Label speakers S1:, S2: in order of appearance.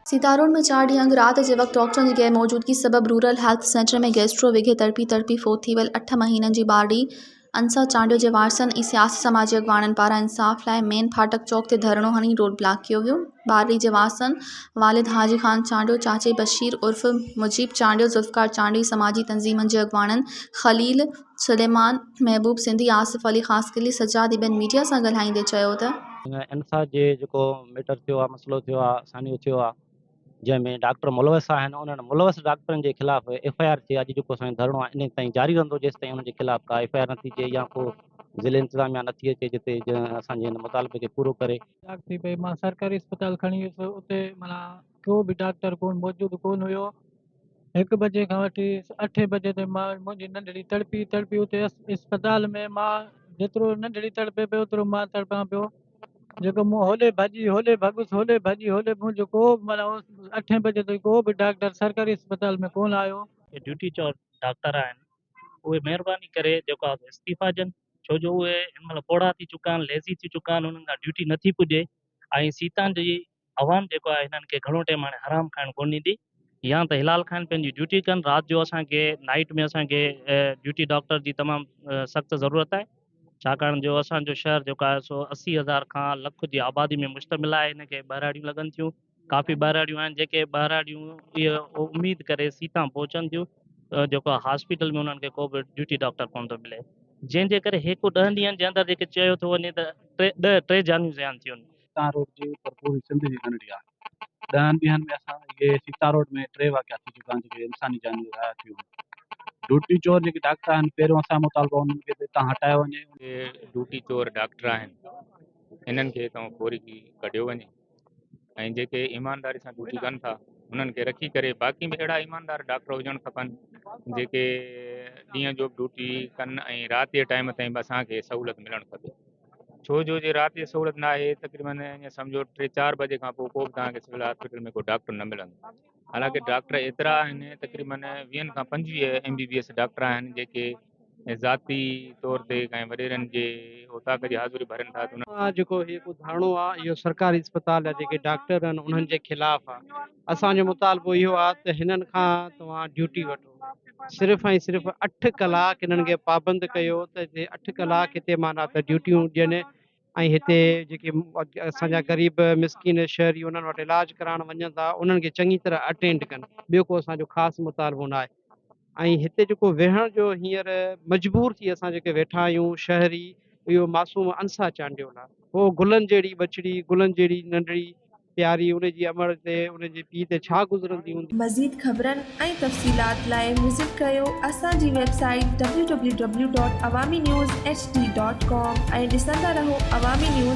S1: سيتاروڊ ۾ چار ڏينهن اڳ رات جي وقت ڊاڪٽرن جي غير موجودگي سبب رورل هيلٿ سينٽر ۾ گيسٽرو وگهي تڙپي تڙپي فوت ٿي ويل اٺ مهينن جي ٻارڙي انسا چانڊيو جي وارثن ۽ سياسي سماجي اڳواڻن پاران انصاف لاء مين ڦاٽڪ چوڪ تي ڌرڻو هڻي روڊ بلاڪ ڪيو ويو. ٻارڙي جي وارثن والد حاجي خان چانڊيو، چاچي بشير عرف مجيب چانڊيو، ذوالفقار چانڊيو ۽ سماجي تنظيمن جي اڳواڻن خليل سليمان، محبوب سنڌي، آصف علي خاصخيلي، سجاد ۽ ٻين ميڊيا سان ڳالهائيندي چيو ته.
S2: انسا جي جيڪو ميٽر ٿيو آ مسئلو ٿيو آ سانحو ٿيو آ جنهن ۾ ڊاڪٽر ملوث آهن انهن ملوث ڊاڪٽرن جي خلاف ايف I R ٿئي اڄ جيڪو اسان جو ڌرڻو آ انهي تائين جاري رهندو جيستائين انهن جي خلاف ڪا ايف I R نه ٿي ٿئي يا ڪو ضلعي انتظاميا نه ٿي اچي جتي اسان جي هن مطالبي کي پورو ڪري.
S3: ڊاڪ ٿي پئي مان سرڪاري اسپتال کڻي ويس اتي معنيٰ ڪو به ڊاڪٽر ڪون موجود ڪون هيو هڪ بجي کان وٺي اٺين بجي تائين مان منهنجي ننڍڙي تڙپي تڙپي اتي اسپتال ۾ مان جيترو ننڍڙي تڙپي پئي اوترو مان تڙپان پيو جيڪو مون هوڏي ڀڄي هوڏي ڀڳس هوڏي ڀڄي هوڏي منهنجو ڪو به معنيٰ اٺين بجي تائين ڪو به ڊاڪٽر سرڪاري اسپتال ۾ ڪونه آيو.
S4: جيڪي ڊيوٽي چور ڊاڪٽر آهن اهي مهرباني ڪري جيڪو آهي استعيفا ڏين ڇو جو اهي هن مهل پوڙها ٿي چڪا آهن ليزي ٿي چڪا آهن انهن کان ڊيوٽي نٿي پڄي ۽ سيتان جي عوام جيڪو آهي هنن کي گهڻو ٽيم هاڻي حرام کائڻ ڪونه ڏيندي يا ته حلال کائن پنهنجي ڊيوٽي ڪن رات جو اسان کي نائيٽ ۾ اسان کي ڊيوٽي ڊاڪٽر جي تمام سخت ضرورت آهي ڇاڪاڻ جو اسان جو شهر جيڪو آهي سو 80 هزار کان لک جي آبادي ۾ مشتمل آهي هن کي ٻهراڙيون لڳن ٿيون ڪافي ٻهراڙيون آهن جيڪي ٻهراڙيون اهي اميد ڪري سيتان پهچن ٿيون جيڪو هاسپيٽل ۾ انهن کي ڪو به ڊيوٽي ڊاڪٽر ڪونه ٿو ملي جنهن جي ڪري هڪ ڏهن ڏينهن جي اندر جيڪي چيو ٿو وڃي ته ٽي ڏهه ٽي جانيون زيان ٿيون
S5: سيتا روڊ جي پر پوري سنڌ جي ڳڻڙي آهي. ڏهن ڏينهن ۾ اسان اهي سيتا روڊ ۾ ٽي واقعا ٿي چڪا آهن جيڪي انساني جانيون ضايع ٿيون آهن. ڊيوٽي چور جيڪي ڊاڪٽر آهن پهريون اسان جو مطالبو انهن کي ته هتان هٽايو وڃي.
S6: جيڪي ڊيوٽي چور ڊاڪٽر آهن انهن کي هتان فوري ڪڍيو وڃي ۽ جيڪي ايمانداري سان ڊيوٽي ڪن ٿا انهن کي رکي ڪري باقي به اهڙا ايماندار ڊاڪٽر هجڻ کپن جيڪي ڏينهن جو به ڊيوٽي ڪن ۽ رات جي ٽائيم تائين به اسان کي سهولت ملڻ کپي. ڇو جو جي رات جي سهولت نه آهي تقريبن ائين سمجهو ٽي چار بجي کان پوء ڪو به توهان کي سول هاسپيٽل ۾ ڪو ڊاڪٽر نه ملندو حالانڪه ڊاڪٽر ايترا آهن تقريبن ويهن کان 25 M B B S doctor آهن جيڪي ذاتي طور تي ڪنهن وڏيرن جي اوطاق جي حاضري ڀرين ٿا ته
S7: انهن جيڪو هي ڪو ڌرڻو آهي اهو سرڪاري اسپتال جا جيڪي ڊاڪٽر آهن انهن جي خلاف آهي اسان جو مطالبو اهو آهي ته هنن کان توهان ڊيوٽي وٺو صرف ۽ صرف اٺ ڪلاڪ انهن کي پابند ڪيو ته جي اٺ ڪلاڪ هتي معنيٰ ته ڊيوٽيون ڏين ۽ هتي جيڪي اسان جا غريب مسڪين شهري انهن وٽ علاج ڪرائڻ وڃن ٿا انهن کي چڱي طرح اٽينڊ ڪن ٻيو ڪو اسان جو خاص مطالبو نه آهي ۽ هتي جيڪو ويهڻ جو هينئر مجبور ٿي اسان جيڪي ويٺا آهيون شهري اهو معصوم انسا چانڊيو لاء هو گلن جهڙي ٻچڙي گلن جهڙي ننڍڙي پياري ان جي امڙ تي ان جي پيء تي ڇا گذرندي هوندي.
S8: مزيد خبرن ۽ تفصيلات لاء وزٽ ڪريو اسان جي website W W W dot Awami news H D dot com ۽ ڏسندا رهو عوامي نيوز.